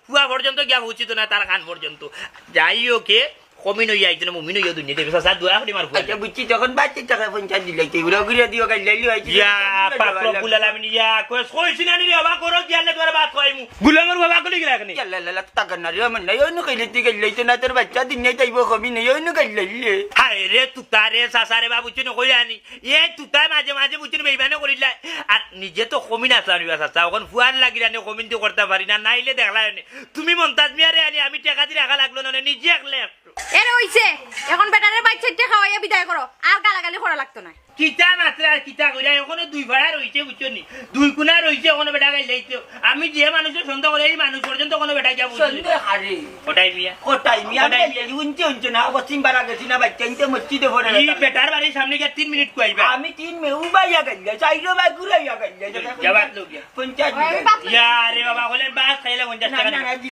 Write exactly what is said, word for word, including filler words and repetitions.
ফুয়া পর্যন্ত গিয়া পৌঁছিত না, তার কান পর্যন্ত। যাই হোক, এ কমিন অইয়া আইতো না, মুমিন অইয়া দুনিয়া দেখবে। চাচা, দোয়া করি আমার ফুয়া। আচ্ছা, বুঝছি, তখন বাচ্চা টাকা পঞ্চাশ দিলে, কি উড়া ঘুরে দিও, গাইল্লাইলি হইছে, ইয়া, পাক রব্বুল আলামিন, ইয়া, কইস, কইছি না নি রে, বাবা, করো, কি আল্লাহ তোমার বাদ কইমু। গুলামের বাবা কলি গেলা এখানে। ইয়া, লা, লা, লা, টাকা না রে, আমার নাই, অন্য কইলে তুই গাইল্লাইতো না, তোর বাচ্চা দুনিয়া যাইবো, কমি নেই, অন্য গাইল্লাইলে। হায় রে, তুতা রে, চাচা রে, বাবু, চুনে কইরা আনি। এ তুতায় মাঝে মাঝে বুঝছনি বেইমানি করিলায়। আর নিজে তো কমিন আছলাম নি বা চাচা, অখন ফুয়ার লাগিয়া নি কমিন দি করতাম পারি না, নাইলে দেখলায় নি। তুমি মন্তাজ মিয়ারে আনি আমি টেকা দি রাখা লাগলো না, নিজে একলে একটু। এরে অইছে, অখন বেটারে বাইচ্চাইতে খাওয়াইয়া বিদায় করো, আর গালাগালি করা লাগতো নায়। কিতা মাতরা আর কিতা কইরা, অখনো দুই ফাড়া রইছে বুঝছনি, দুই কুনা রইছে, অখনো বেটা গাইল্লাইতো। আমি যে মানুষরে সন্দেহ করি, ই মানুষ পর্যন্ত অখনো বেটা গিয়া বুঝছনি। সন্দেহ হারে। কটাই মিয়া। কটাই মিয়া, কটাই আমি মিয়া। উনতে উনতে না, পশ্চিম পাড়া গেছি না, বাইচ্চাইন্তে মসজিদে পড়ে ই না। বেটার বাড়ির সামনে গিয়া তিন মিনিট কুয়াইবা। আমি তিন মে-, উবাইয়া গাইল্লাই, চাইরো বাই ঘুরাইয়া গাইল্লাই। যা বাদ লও গিয়া। পঞ্চাশ আমি দিবা। বাদ লই। ইয়া রে বাবা, কইলে বাদ খাইলে পঞ্চাশ না, টাকা না, দিবা। না,